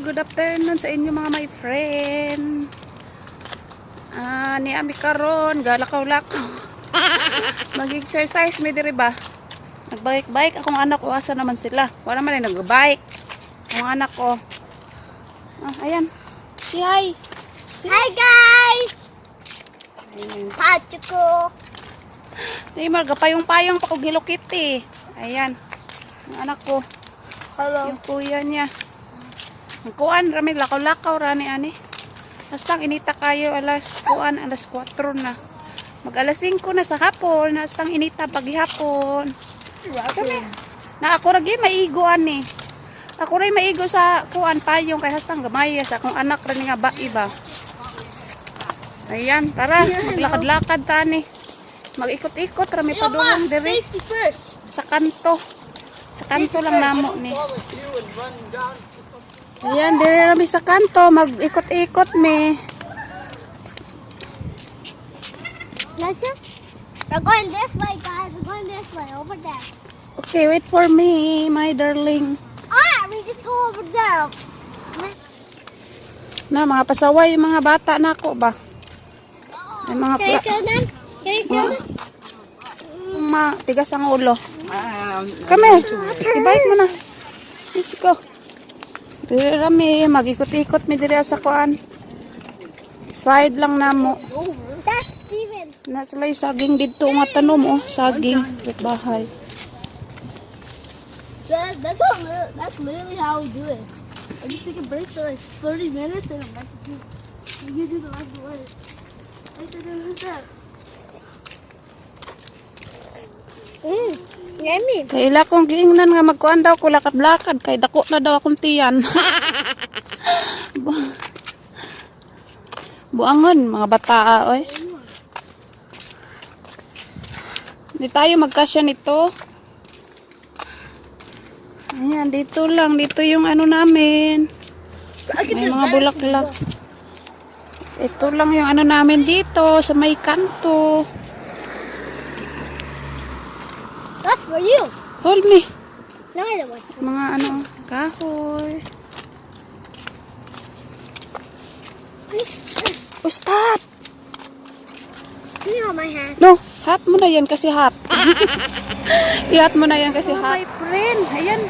Good afternoon sa inyo, mga my friend. Ah, ni ami karon galakaw-lakaw. Mag-exercise mi diri ba? Nagbike-bike akong anak ko, asa naman sila? Wala man ay nag-bike. Ang anak ko. Ah, ayan. Say hi. Hi, guys! Ayan. Pachuco. Neymar, gapayong-payong pa kog Hello Kitty. Ayan. Ang anak ko. Hello. Yung kuya niya. Ang kuan, rami, lakaw-lakaw, rani, ani. Basta ang inita kayo, alas, kuan, alas 4 na. Mag alas 5 na sa hapon, hasta ang inita paghihapon. Kami. Na ako ragi maigo ani. Ako rin maigo sa kuan payong kay hastang gamay sa akong anak rin nga ba iba. Ayan, tara, maglakad-lakad tani. Mag-ikot-ikot rami padulong diri Safety first. sa kanto. Sa kanto lang namo ni. Ayan, dire rami sa kanto, mag-ikot-ikot mi. Listen. We're going this way, guys. We're going this way, over there. Okay, wait for me, my darling. Ah, we just go over there. Na, mga pasaway, yung mga bata na ako ba? Ay, mga Can I show them? Can I show them? Ma, tigas ang ulo. Kami, i-bike mo na. Let's go. Dire rami, mag-ikot-ikot mi dire sa kuan. Side lang namo. That's Steven. Na sila yung saging dito nga tanom oh, saging at bahay. That's literally how we do it. I just take a break for like 30 minutes and I'm back to do. You do the rest of the way. I said, "Who's that?" Yummy. Kay ila kong giingnan nga magkuan daw ko lakad-lakad kay dako na daw akong tiyan. Buangon mga bata oy. Hindi tayo magkasya nito. Ayan, dito lang. Dito yung ano namin. May mga bulaklak. Ito lang yung ano namin dito sa may kanto. That's for you. Hold me. No, I don't want. Mga ano, kahoy. Oh, stop! Can you hold my hand? No, hot mo na yan kasi hot. I-hot mo na yan kasi hot. My friend, ayan.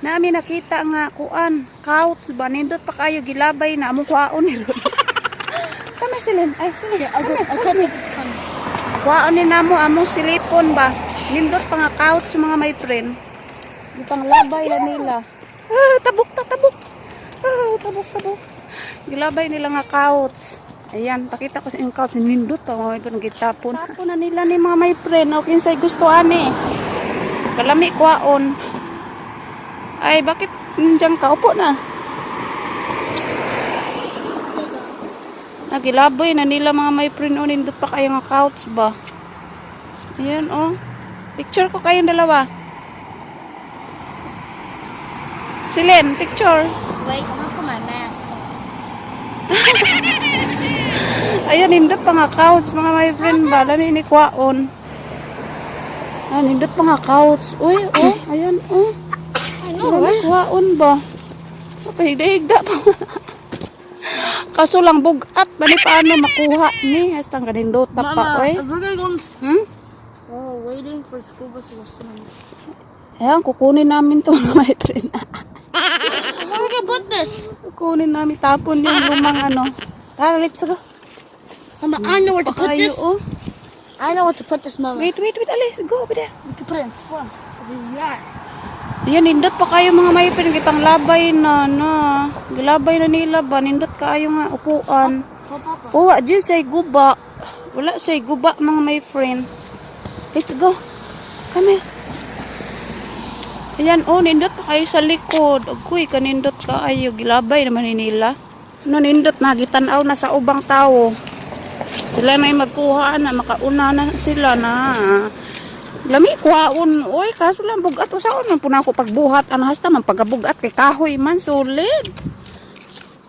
Namin nakita nga kuan, couch ba nindot pa kayo gilabay na among kuhaon ni ron. Come here, Celine. Ay, Celine. Come here, come here. Kuhaon ni namo among silipon ba. Nindot pa nga couch mga my friend. Yung labay na nila. Ah, tabok ta, tabok. Ah, tabok, tabok. Gilabay nila nga couch. Ayan, pakita ko sa inyong couch. Nindot pa mga ito gitapon. Tapon na nila ni mga my friend. O kinsay gusto ani. Kalami kwaon. Ay, bakit nandiyan ka? Upo na. Nagilaboy na nila mga my friend. O, nindot pa kayo nga couch ba? Ayan, oh. Picture ko kayong dalawa. Silin, picture. Wait, I'm gonna put my mask on. Ayan, nindot pa nga couch, mga my friend ba? Lami ni kwaon. Ah, nindot pa nga couch. Uy, oh, ayan, oh. I know, Lami right? kwaon ba? Pahigda-higda pa. Kaso lang bugat, bani paano makuha ni? Hasta ang ganindota pa, oy. We're gonna go. Oh, waiting for school bus lessons. Ayan, kukunin namin to, mga my friend. Where we gonna put this? Kukunin namin, tapon yung lumang ano. Tara, let's go. Mama, I know where to put Kayo, this. oh. I know where to put this, Mama. Wait, wait, wait, alis. Go over there. We can put it in front of the yard. Ayan, nindot pa kayo mga may friend. Kitang labay na, na. Gilabay na nila ba? Nindot kayo nga, upuan. Call Papa. Oh, dyan siya'y guba. Wala siya'y guba, mga my friend. Let's go. Come here. Ayan, oh, nindot pa kayo sa likod. Agoy, kanindot ka ayo. Gilabay naman ni nila. No, nindot na, gitanaw na sa ubang tao. Sila may magkuha na, makauna na sila na. Lami kuhaon. Oy, kaso lang bugat usaon man pud ako pagbuhat ano hasta man pagabugat kay kahoy man solid.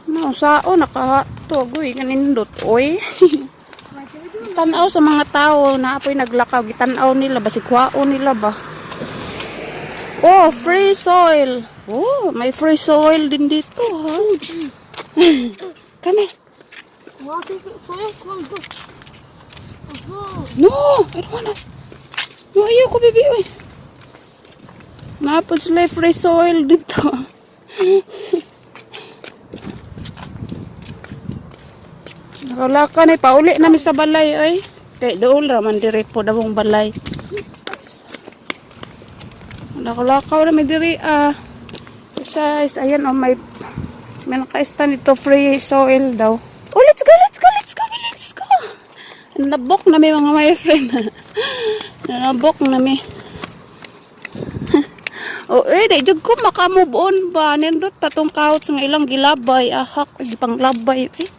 No, sao nakato agoy kanindot oy. Tanaw sa mga tao na apoy naglakaw gitanaw nila basig kuhaon nila ba. Oh, free soil. Oh, may free soil din dito, ha? Oh, gee. Come here. Want to take it? Soil? Come on, go. Let's go. No, I don't wanna. No, ayoko, baby. Uy. Naa pod sila free soil dito. Nakalaka na, pauli namin sa balay, ay. Kay dool raman diri po damong balay. Nakalakaw na mi diri ah. Exercise, ayan oh, may naka-stand ito, free soil daw. Oh, let's go, let's go, let's go, let's go. Nabok na mi, mga my friend. Nabok na mi. Oh, eh, di jud ko maka-move on ba. Nindot pa tong couch nga ilang gilabay. Ahak, ay, panglabay. Eh.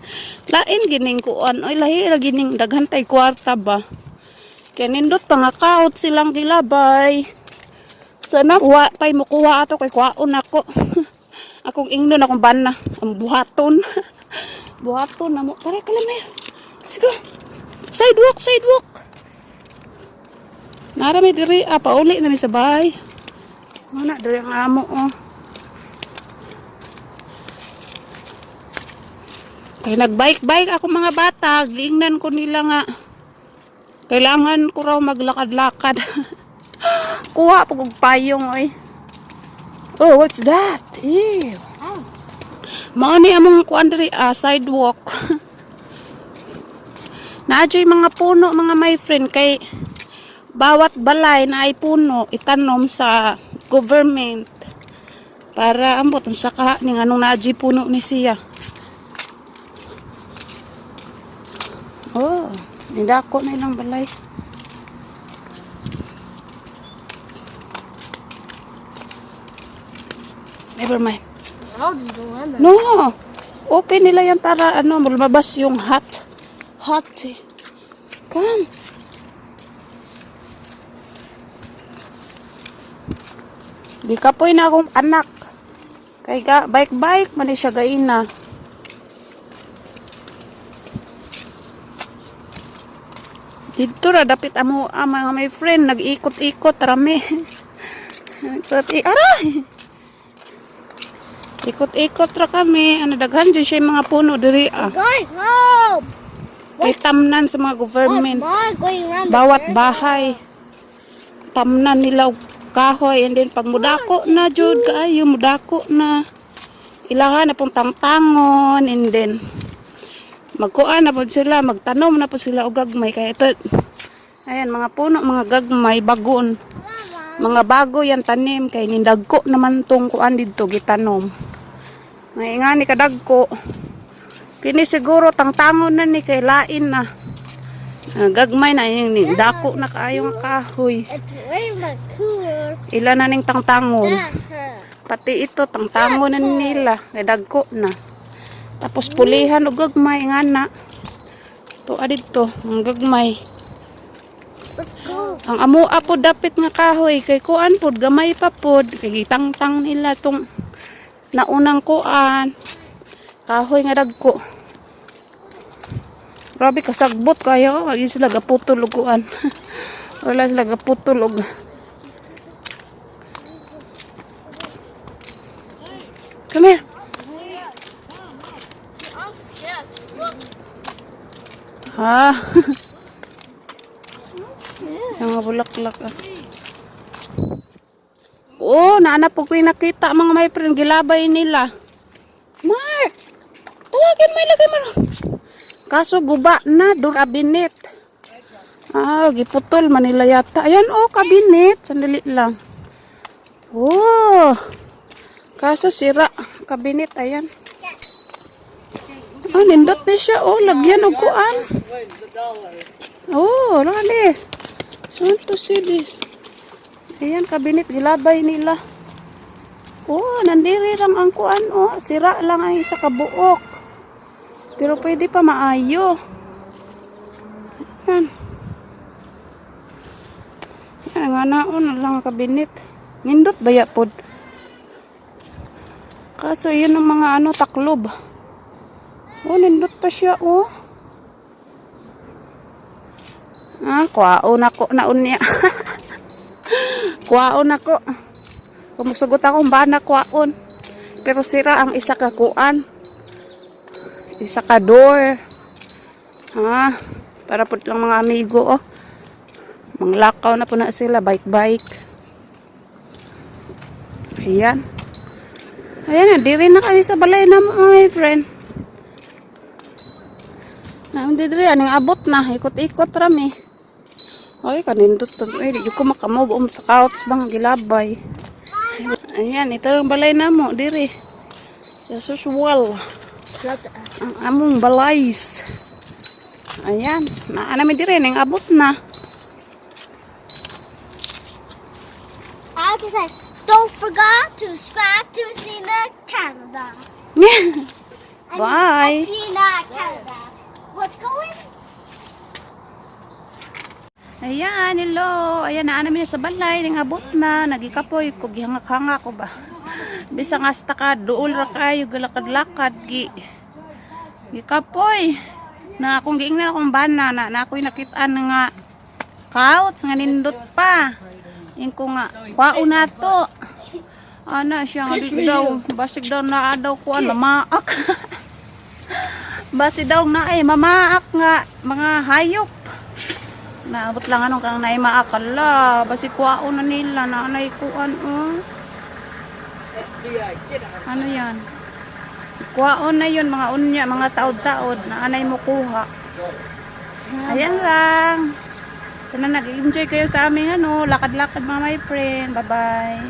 Lain gining kuan. Oy, lahi ra gining daghan tay kwarta ba. Kaya nindot pa nga couch silang gilabay. Sana wa tay mo kuha ato kay kuhaon ako. Akong ingnon akong bana, ang buhaton. Buhaton na mo. Tara kalamay. Let's go. Sidewalk, sidewalk. Nara mi diri ah, pauli na mi sa bahay. Muna diri ang amo oh. Kay nagbike-bike ako mga bata, giingnan ko nila nga kailangan ko raw maglakad-lakad. Kuha po kog payong oy. Oh, what's that? Ew. Ouch. Mao ni among kuan diri ah, sidewalk. Naa juy mga puno, mga my friend, kay bawat balay na ay puno itanom sa government para ambot unsa ka ning anong naa juy puno ni siya. Oh, nidako na ilang balay. Never mind. I'll just go in there. No. Open nila yan para ano, lumabas yung hot. Hot eh. Come. Gikapoy na akong anak. Kay ga, bike-bike man ni siya gaina. Dito ra dapit amo ang mga my friend nag-ikot-ikot rami. Ikot aray! Ikot-ikot ra kami. Ano daghan jud siya yung mga puno diri ah. Guys, help! Kay tamnan sa mga What's government. mom going round the Bawat circle? bahay tamnan nila og kahoy and then pag mudako na jud kaayo mudako na ilahan na pong tangtangon and then magkuan na pod sila, magtanom na po sila og gagmay kay ito, ayan, mga puno, mga gagmay, bagon, mga bago yan tanim kay nindagko naman tong kuan didto gitanom. May nga ni kadagko kini, siguro tangtangon na ni kay lain na. Ah, gagmay na yun ni dako na kaayo nga kahoy. It's way more cooler Ila na ning tangtangon. than her. Pati ito tangtangon na nila kay dagko na. Tapos pulihan og gagmay nga na. To adito ang gagmay. Let's go. Ang amoa po dapit nga kahoy kay kuan pod gamay pa pod kay gitangtang nila tong naunang kuan kahoy nga dagko. Grabe kasagbot kayo, wag sila gaputol og kuan. Wala sila gaputol og. Come here. I'm scared. Look. Ha. I'm scared. Yung mga bulaklak ah. Oh, naana po ko yung nakita mga my friend, gilabay nila. Mark! Tawagin mo, ilagay mo. Kaso guba na, doon kabinet. Ah, giputol Manila yata. Ayan, oh, kabinet. Sandali lang. Oh, kaso sira. Kabinet, ayan. Ah, nindot na siya. Oh, lagyan og kuan. Oh, look at this. So want to see this. Ayan, kabinet, gilabay nila. Oh, nandiri lang ang kuan, oh. Sira lang ang isa ka buok. Pero pwede pa maayo. Ayan. Ayan, nga naon na lang ang kabinet. Nindot baya pod. Kaso yun ang mga ano, taklob. Oh, nindot pa siya, oh. Ah, kuwaon ako na unya. Kuwaon ako. Kumusugot akong bana kwaon. Pero sira ang isa ka kuan. Isa ka door. Ha? Para po lang mga amigo, oh. Manglakaw na po na sila, bike-bike. Ayan. Ayan na, diri na kami sa balay na, my friend. Na, hindi diri, aning abot na. Ikot-ikot rami. Ay, kanindot to. Ay, di ko makamove sa couch bang gilabay. Ayan, ito yung balay na mo, diri. As usual. Ang among balays. Ayan, naa nami diri, ning abot na. I can say, don't forget to subscribe to Cena Canada. Bye. Cena Canada. What's going? Ayan, hello. Ayan, naa namin sa balay, ning abot na. Nagikapoy ko, gihangak-hanga ko ba. Bisang hasta ka, duol ra kayo, galakad-lakad, gikapoy. Na akong giingnan akong bana, na ako'y nakitaan nga couch, nga nindot pa. Yung ko nga, kwao na to. Ana siya nga di daw, basig daw na daw ko, ano, mamaak. Basig daw na ay, mamaak nga, mga hayop. Naabot lang anong kang naimaakala. Basi kuwaon na nila na anay kuan, oh. Ano yan? Kuwaon na yun, mga unya, mga taod-taod na anay mo kuha. Ayan lang. Sana nag-enjoy kayo sa aming ano, lakad-lakad, mga my friend. Bye-bye.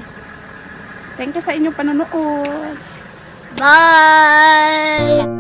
Thank you sa inyong panonood. Bye.